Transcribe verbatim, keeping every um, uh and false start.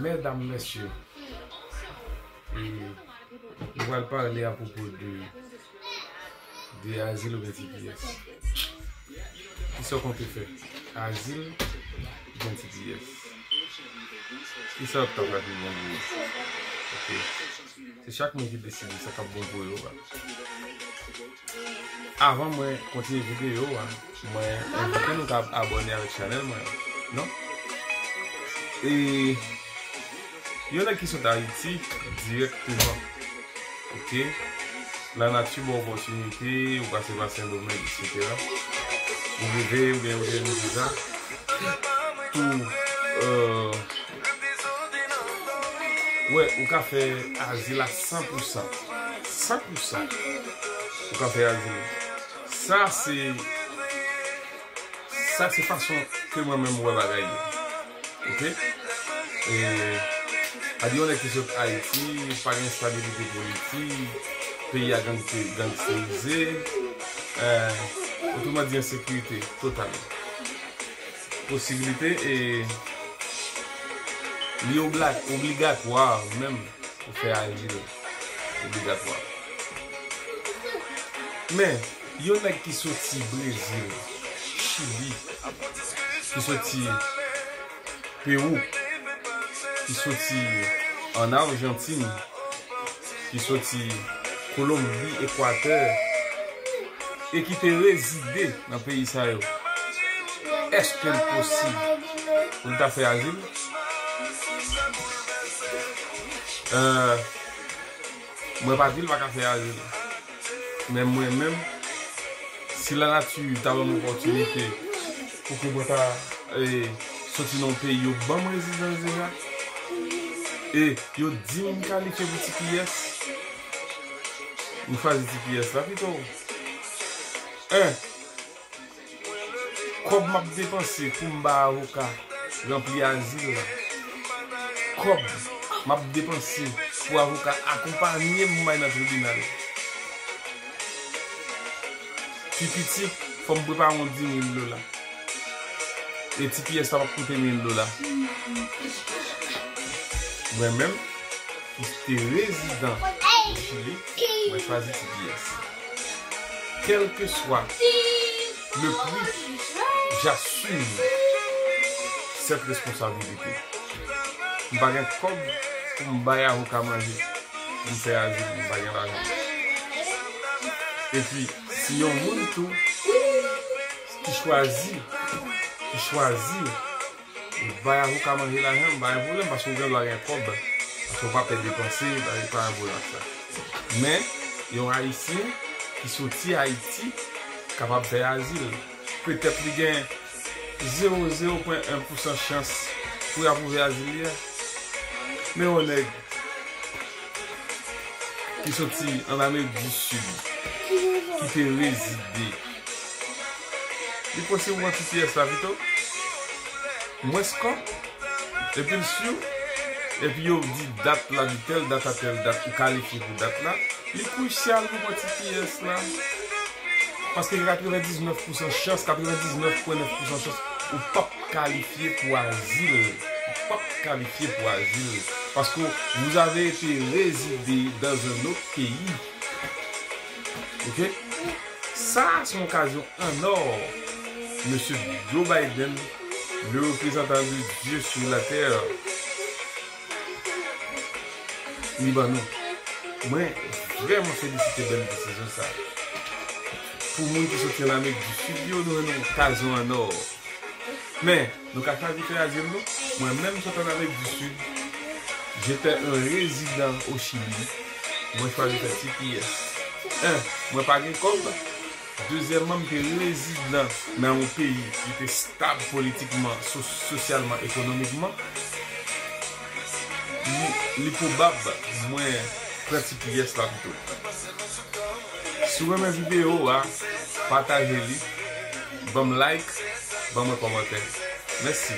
Medam, mesye, e, nou pral pale apwopo de, de azil oubyen T P S. Kisa w konte fè? Azil oubyen T P S? Kisa w ta fè pi bon pou ou? Ok. Se chak moun ki deside sa k ap bon pou yo a. Avan mwen kontinye videyo a, mwen envite nou ka abòne avèk chanèl mwen an, non? E yon nèg ki sot Ayiti dirèkteman, ok? Lanati ba w opòtinite, ou pase pa Sendomeng, etsetera. Ou rive, oubyen ou te gen viza. Tou, euh, wè, ou ka fè azil a san pou san. San pou san. Ou ka fè azil. Sa se, sa se fason ke mwen menm wè bagay yo. Ok? E, a di yon nèg ki sot Ayiti, pa gen estabilite politik, peyi a gangte-, gangsterize, eh, otreman di, ensekirite total. Posibilite, e, li obla-, obligatwa menm pou fè azil. Obligatwa. Men, yon nèg ki soti Brezil, Chili, ki soti Pewou, ki soti ann Ajantin, ki soti Kolonbi, Ekwatè, e ki te rezide nan peyi sa yo, èske l posib pou l ta fè azil? Euh, mwen pa di l pa ka fè azil. Men mwen menm, si lanati ta ban m opòtinite pou ke mwen ta, e, soti nan yon peyi yo ban m rezidans deja, e yo di m kalifye pou T P S, m chwazi T P S la pito. En, kòb m ap depanse pou m ba avoka ranpli azil la. Kòb m ap depanse pou avoka akonpanye m bay nan tribinal. Pi piti, fò m prepare yon dis mil dola. E T P S la p ap koute mil dola. Mwen menm, ki te rezidan o Chili, mwen chwazi T P S. Quel que soit le prix, j'assume cette responsabilité. M pa gen kòb pou m bay avoka manje, pou m fè azil, m pa gen lajan. Epi, si yon moun tou ki chwazi, ki chwazi bay avoka manje lajan, m pa gen pwoblèm, paske ou gen dwa gen kòb, paske ou pa pè depanse, pa, pa gen pwoblèm ak sa. Men, yon Ayisyen ki soti Ayiti kapab fè azil. Petèt li gen zewo zewo pwen en pousan chans pou y apwouve azil li a. Men yon nèg ki soti ann Amerik di Sid, ki te rezide, li posib pran T P S la pito. Mwens kòb, epi l si, epi yo di dat la, di tèl dat a tèl dat, ou kalifye pou dat la, li krisyal pou pran T P S la. Paske gen katrevendiznèf pousan chans, katrevendiznèf pwen nèf pousan chans, ou p ap kalifye pou azil. Ou p ap kalifye pou azil. Paske vous avez été résider dans un autre pays. Ok? Sa, se yon okazyon an ò. Mesye Joe Biden, le représentant de Dieu sur la terre, li ban nou. Mwen vrèman felisite bèl desizyon sa. Pou moun ki soti ann Amerik di Sid yo, nou jwenn yon okazyon an ò. Men, nou ka chwazi fè azil nou. Mwen menm sot ann Amerik di Sid, j'étais un résident au Chili. Mwen chwazi fè T P S. En, mwen pa gen kòb. Dezyèmman, m te rezidan nan yon peyi ki te stab politikman, so-, sosyalman, ekonomikman. Li, li pwobab mwen pran T P S la pito. Si w renmen videyo a, pataje li, ban m like, ban mwen kòmantè. Mèsi.